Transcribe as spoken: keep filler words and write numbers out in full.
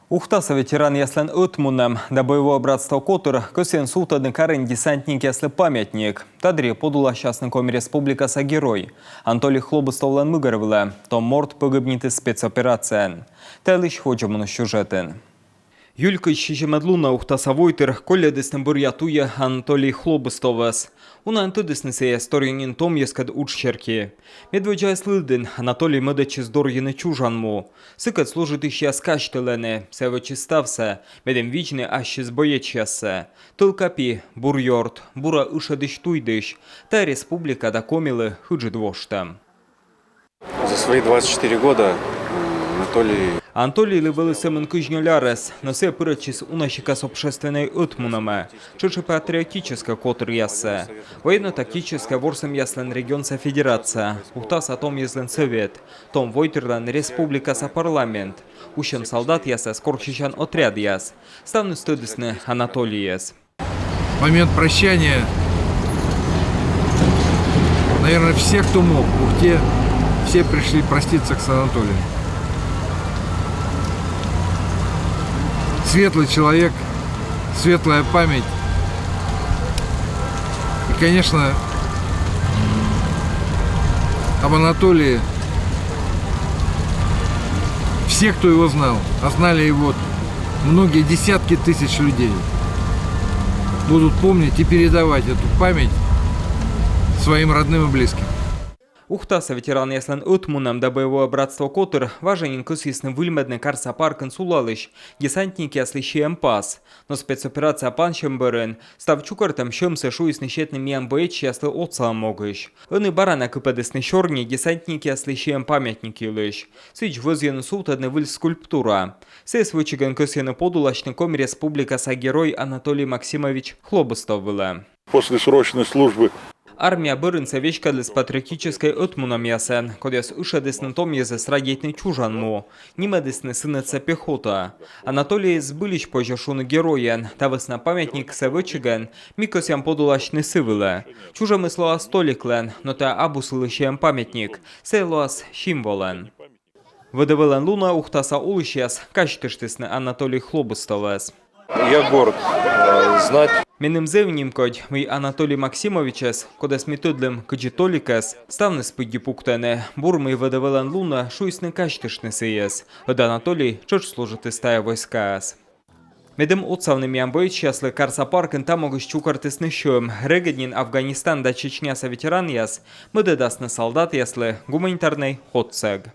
Ухтаса ветеранъяслӧн ӧтмунӧм да боевое братство котыр кӧсйӧны сувтӧдны карын десантникъяслы памятник. Та дырйи подуласясны Коми Республикаса Герой Анатолий Хлобыстовлӧн мыгӧр вылӧ. Том морт погибнитіс спецоперацияын. Та йылысь водзӧ миян сюжетын. Июль кызь сизимӧд лунӧ Ухтаса войтыр кольӧдісны бӧръя туйӧ Анатолий Хлобыстовӧс. Унаӧн тӧдісны сійӧс торйӧн нин том йӧзкӧд удж серти. Медводдзаяс лыдын Анатолий мӧдӧдчис дорйыны чужан му. Сыкӧд служитысьяс казьтылӧны, сійӧ вӧчис ставсӧ, медым видзны ассьыс боечьяссӧ. Тӧлка пи, бур ёрт, бура ышӧдысь-туйдысь — тайӧ республика да Комилы ыджыд воштӧм. За свои двадцать четыре года, м, Анатолий... Анатолийлы вӧлі сӧмын кызь нёль арӧс, но сійӧ пырӧдчис уна сикас общественнӧй ӧтмунӧмӧ, тшӧтш и патриотическӧй котыръясӧ, военно-тактическӧй ворсӧмъяслӧн регионса федерация, Ухтаса том йӧзлӧн сӧвет, том войтырлӧн республикаса парламент, усьӧм салдатъясӧс корсьысян отрядъяс. Ставныс тӧдісны Анатолийӧс. Момент прощания. Наверное, все, кто мог, в Ухте, все пришли проститься с Анатолием. Светлый человек, светлая память. И, конечно, об Анатолии все, кто его знал, а знали его многие десятки тысяч людей, будут помнить и передавать эту память своим родным и близким. Ухтаса ветеранъяслӧн ӧтмунӧм да боевое братство котыр важӧн нин кӧсйисны выльмӧдны карса паркын сулалысь десантникъяслы сиӧм пас. Но спецоперация пансьӧм бӧрын став чукӧртӧм сьӧмсӧ шуисны сетны миян боечьяслы отсалӧм могысь. Ӧні бара на кыпӧдісны сёрни десантникъяслы сиӧм памятник йылысь. Сідз вӧзйӧны сувтӧдны выль скульптура. Сійӧс вӧчигӧн кӧсйӧны подуласьны Коми Республикаса Герой Анатолий Максимович Хлобыстов вылӧ. После срочной службы. Армия бӧрын сійӧ веськӧдліс патриотическӧй ӧтмунӧмъясӧн, кодъяс ышӧдісны том йӧзӧс радейтны чужан му. Нимӧдісны сынӧдсӧ пехота. Анатолийӧс збыльысь позьӧ шуны геройӧн. Та вӧсна памятниксӧ вӧчигӧн ми кӧсъям подуласьны сы вылӧ. Чужӧмыс лоас Толиклӧн, но тайӧ абу сылы сиӧм памятник. Сійӧ лоас символӧн. ВДВ-лӧн лунӧ Ухтаса олысьяс казьтыштісны Анатолий Хлобыстовӧс. Я горд, э, знать. Меным зэв нимкодь, мый Анатолий Максимовичӧс, кодӧс ми тӧдлім кыдзи Толикӧс, ставныс пыдди пуктӧны. Бур, мый ВДВ-лӧн лунӧ шуисны казьтыштны сійӧс. Ӧд Анатолий тшӧтш служитіс тайӧ войскаас. Медым отсавны миян боечьяслы, карса паркын та могысь чукӧртісны сьӧм. Регыд нин Афганистан да Чечняса ветеранъяс мӧдӧдасны салдатъяслы гуманитарнӧй отсӧг.